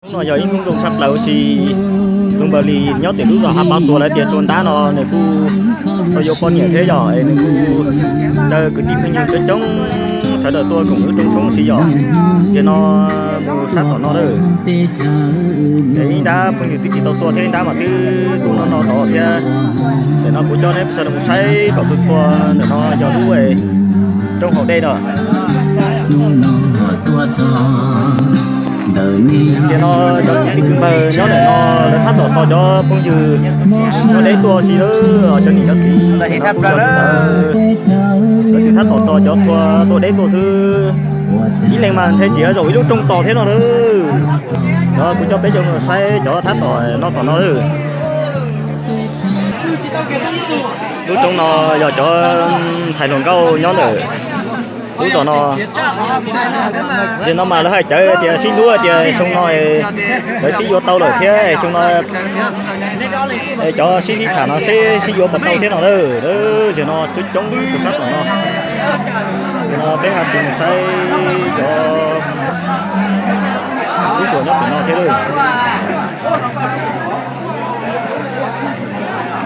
Hnub no yog ib hnub zoo tshaj plaws ua si, tus npawg Lis nyob tim lub zos Hav Pav Tuas lawv tias Tsua Ntab no nws kuj tau yuav poj niam thiab yog nws kuj caw kwv tij phooj ywg coob coob sawv daws tuaj koom lub rooj tshoob si yom. Ces no mus sab tom no lawm. Ib nrab phooj ywg twb tsis tau tuaj thiab, ib nrab mas twb tuaj no no tod thiab. Ntawm no kuv coj neb sawv daws mus saib kom txhua txhua. Ntawm no yog lub rooj haus dej no. Ces no cov kwv tij kwv npawg nyob ntawm no lawv tab tom tos cov phooj ywg tuaj deb tuaj si lawm, cov niam cov txiv. Lawv tab tom tos cov tuaj deb tuaj xwb. Ib leeg mas ntshe tsis zaum ib lub rooj tos thiab no lawm. Cov kuv coj peb cov mus saib cov tab tom noj tom no lawm. Lub rooj no yog cov ntxhais hluas nkauj nyob ntawm lub zos no. Ces no mas lawv hais cawv tias sib hlub tias xyoo no lawv sib yuav tau lawm thiab xyoo no cov sib sib tham no seb sib yuav puas tau thiab no lawm. Ces no coob coob tus sab tom no. Ces no peb ho tig mus saib cov tub hluas nyob pem no thiab lawm.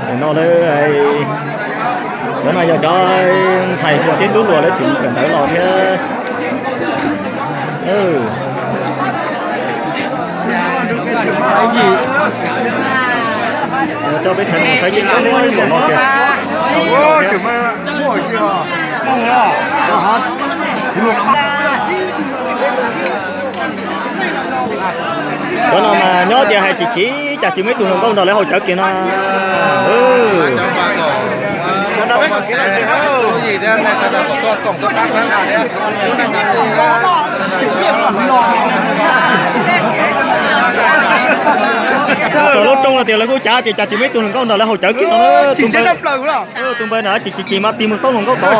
Pem no lawv, cov no yog cov ntxhais hluas thiab tub hluas lawv tseem kawm ntawv los thiab. Coj peb sawv daws saib coob coob tom no tias. Cov no mas nyob tias hais chim chim cas tsis muaj ib tug hluas nkauj nrog lawv haus cawv kiag no. Txog lub rooj no tias lawv kuj cav tias cas tsis muaj ib tug hluas nkauj nrog lawv haus cawv kiag no. Tus npawg na chim chim chim mas tig mus xauj hluas nkauj tod.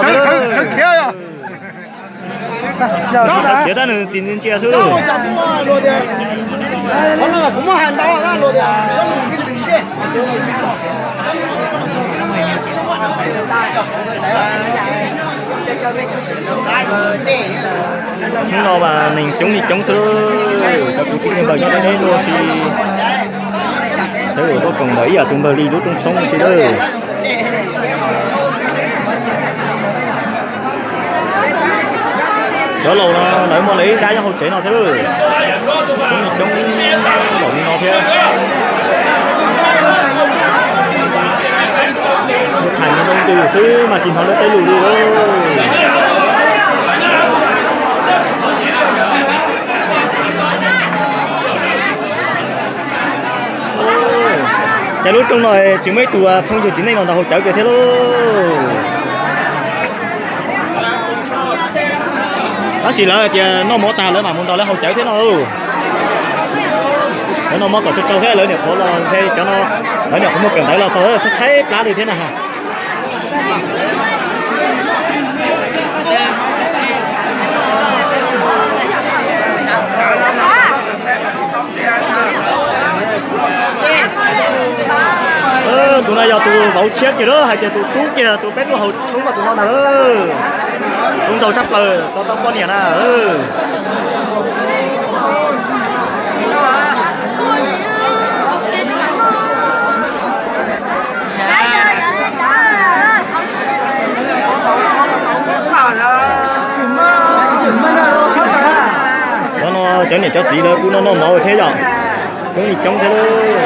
Khiav tab nws tis ntsia xwb lauj. Hnub no mas neeg coob li coob xwb, cov kwv tij npawg nyob deb deb luaj si. Sawv daws tuaj koom ntawm ib yam tus npawg Lis lub rooj tshoob si lawm. Cov laus no lawv muaj lawv ib nrab nyob hauv tsev no thiab lawm. Coob li coob npaum li no thiab. Tham nyob ntws xwb mas tsis hnov lawv tej lus li. Ces lub rooj no tsis muaj ib tug phooj ywg txiv neej los nrog haus cawv kiag thiab lauj. Tab sis lawv tias noj mov tag lawv mam mus nrog lawv haus cawv thiab no. Lawv noj mov kom tsau tsau thiab lawv nyuam qhuav los ntshe cov no lawv nyuam qhuav mus kawm ntawv los txog tshaib plab li thiab na. Tus no yog tus vauv tshiab kiag lawm, hais tias tus tub kiag tus peb tuaj haus tshoob mas tus no ntag lawm. Zoo nraug tshaj plaws tau tau poj niam na. Cov no cov niam cov txiv lawv kuj noj noj mov thiab yom. Coob li coob thiab lauj.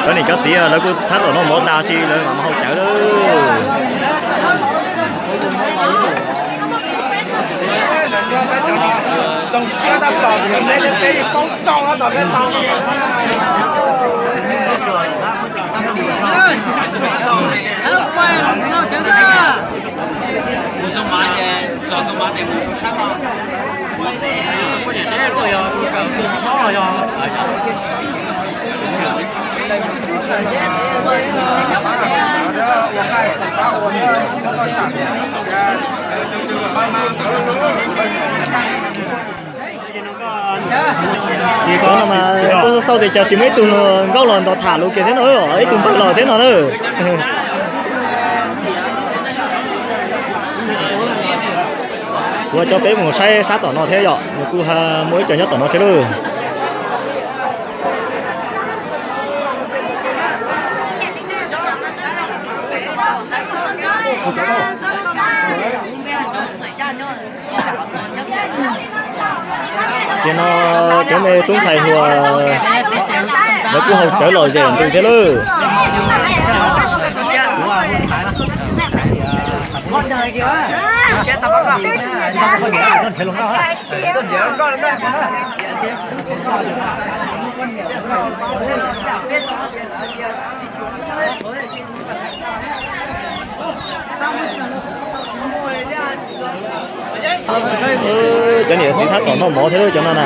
Cov niam cov txiv lawv kuj tab tom noj mov tas si lawv mam mus haus cawv lawm. Ces cov no mas kuj xauj tias cas tsis muaj ib tug nkauj los nrog tham lus kiag thiab no, ib tug npawg los thiab no na. Kuv coj peb mus saib sab tom no thiab yom, nws kuj muaj ib co nyob tom no thiab lauj. Ces no cov me tub ntxhais hluas lawv kuj haus cawv lom zem ntws thiab lauj. Cov niam txiv tab tom noj mov thiab lauj cov no na.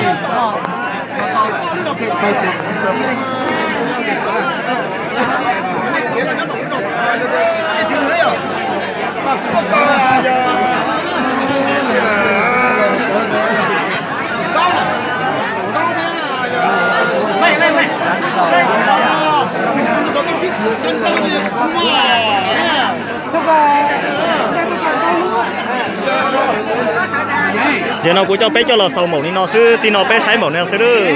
Ces no kuv coj peb coj los xaus npaum li no xwb, txij no peb saib npaum no xwb lauj.